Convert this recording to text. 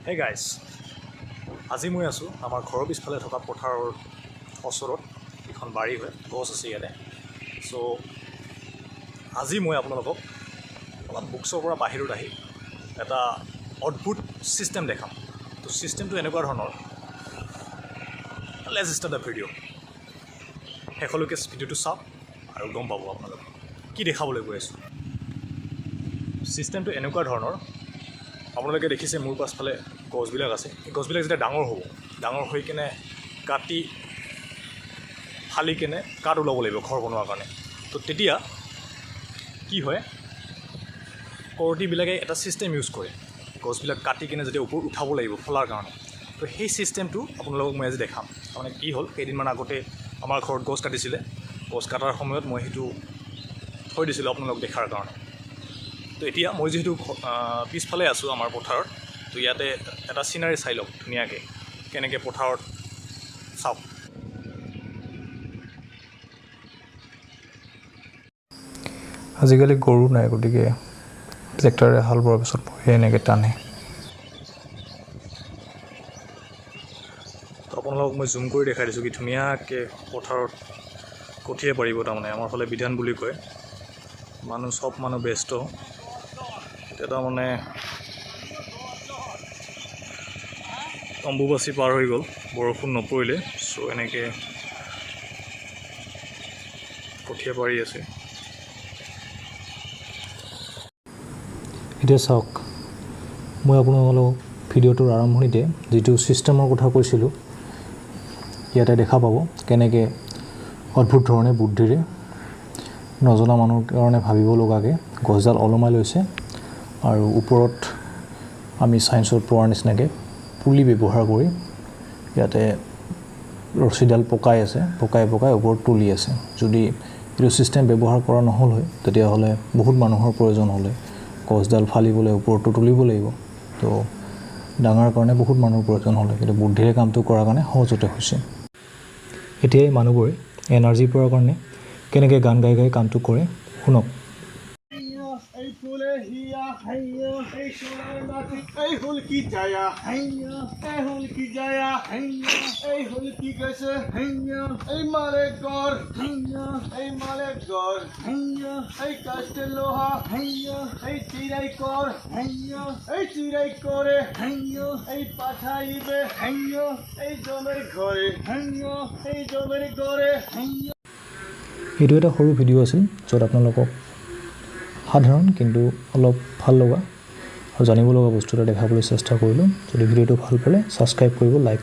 Hey guys, আজি মই আছোঁ আমাৰ ঘৰৰ পিছফালে থকা পথাৰৰ ওচৰত। এখন বাৰী হয়, গছ আছে ইয়াতে। চ' আজি মই আপোনালোকক অলপ বুকছৰ পৰা বাহিৰত আহি এটা অদ্ভুত ছিষ্টেম দেখাম। তো ছিষ্টেমটো এনেকুৱা ধৰণৰ। Let's start the video. শেষলৈকে ভিডিঅ'টো চাওক আৰু গম পাব আপোনালোকে কি দেখাবলৈ গৈ আছোঁ। ছিষ্টেমটো এনেকুৱা ধৰণৰ। আপোনালোকে দেখিছে মোৰ পাছফালে গছবিলাক আছে। এই গছবিলাক যেতিয়া ডাঙৰ হ'ব, ডাঙৰ হৈ কেনে কাটি ফালি কেনে কাঠ ওলাব লাগিব ঘৰ বনোৱাৰ কাৰণে। তো তেতিয়া কি হয়, কৰতিবিলাকে এটা ছিষ্টেম ইউজ কৰে, গছবিলাক কাটি কেনে যেতিয়া ওপৰত উঠাব লাগিব ফলাৰ কাৰণে। তো সেই ছিষ্টেমটো আপোনালোকক মই আজি দেখাম। তাৰমানে কি হ'ল, কেইদিনমান আগতে আমাৰ ঘৰত গছ কাটিছিলে। গছ কটাৰ সময়ত মই সেইটো থৈ দিছিলোঁ আপোনালোক দেখাৰ কাৰণে। তো এতিয়া মই যিহেতু পিছফালে আছোঁ আমাৰ পথাৰত, তো ইয়াতে এটা চিনাৰী চাই লওক ধুনীয়াকৈ কেনেকৈ পথাৰত চাওক। আজিকালি গৰু নাই, গতিকে ট্ৰেক্টৰে হাল বোৱাৰ পিছত ভৰিয়ে এনেকৈ টানে। তো আপোনালোকক মই জুম কৰি দেখাই দিছোঁ কি ধুনীয়াকৈ পথাৰত কঠীয়া পাৰিব। তাৰমানে আমাৰ ফালে বিধান বুলি কয়। মানুহ চব মানুহ ব্যস্ত এতিয়া। তাৰমানে অম্বুবাচী পাৰ হৈ গ'ল, বৰষুণ নপৰিলে, চ' এনেকৈ কঠীয়া পাৰি আছে। এতিয়া চাওক, মই আপোনালোকক ভিডিঅ'টোৰ আৰম্ভণিতে যিটো ছিষ্টেমৰ কথা কৈছিলোঁ, ইয়াতে দেখা পাব কেনেকৈ অদ্ভুত ধৰণে বুদ্ধিৰে নজনা মানুহৰ কাৰণে ভাবিব লগাকৈ গছডাল ওলমাই লৈছে আৰু ওপৰত আমি ছায়েন্সত পোৱাৰ নিচিনাকৈ পুলি ব্যৱহাৰ কৰি ইয়াতে ৰছীডাল পকাই আছে, পকাই পকাই ওপৰত তুলি আছে। যদি এইটো ছিষ্টেম ব্যৱহাৰ কৰা নহ'ল হয়, তেতিয়াহ'লে বহুত মানুহৰ প্ৰয়োজন হ'লে গছডাল ফালিবলৈ ওপৰতো তুলিব লাগিব, তো ডাঙৰ কাৰণে বহুত মানুহৰ প্ৰয়োজন হ'লে, কিন্তু বুদ্ধিৰে কামটো কৰাৰ কাৰণে সহজতে হৈছে। এতিয়া এই মানুহবোৰে এনাৰ্জি পোৱাৰ কাৰণে কেনেকৈ গান গাই গাই কামটো কৰে শুনক। এই ফুলে হিয়া হাইয়া, এই সোনার মাটি, এই হুল কি জায়া হাইয়া, এই হুল কি জায়া হাইয়া, এই হুল কি গেছে হাইয়া, এই মালে গড় হাইয়া, এই মালে গড় হাইয়া, এই কাষ্টের লোহা হাইয়া, এই চিরাই কর হাইয়া, এই চিরাই করে হাইয়া, এই পাঠাইবে হাইয়া, এই জমের ঘরে হাইয়া, এই জমের ঘরে হাইয়া। এইটো এটা সৰু ভিডিঅ' আছিল য'ত আপোনালোকক সাধাৰণ কিন্তু অলপ ভাল লগা আৰু জানিব লগা বস্তু এটা দেখাবলৈ চেষ্টা কৰিলোঁ। যদি ভিডিঅ'টো ভাল পালে ছাবস্ক্ৰাইব কৰিব, লাইক কৰিব।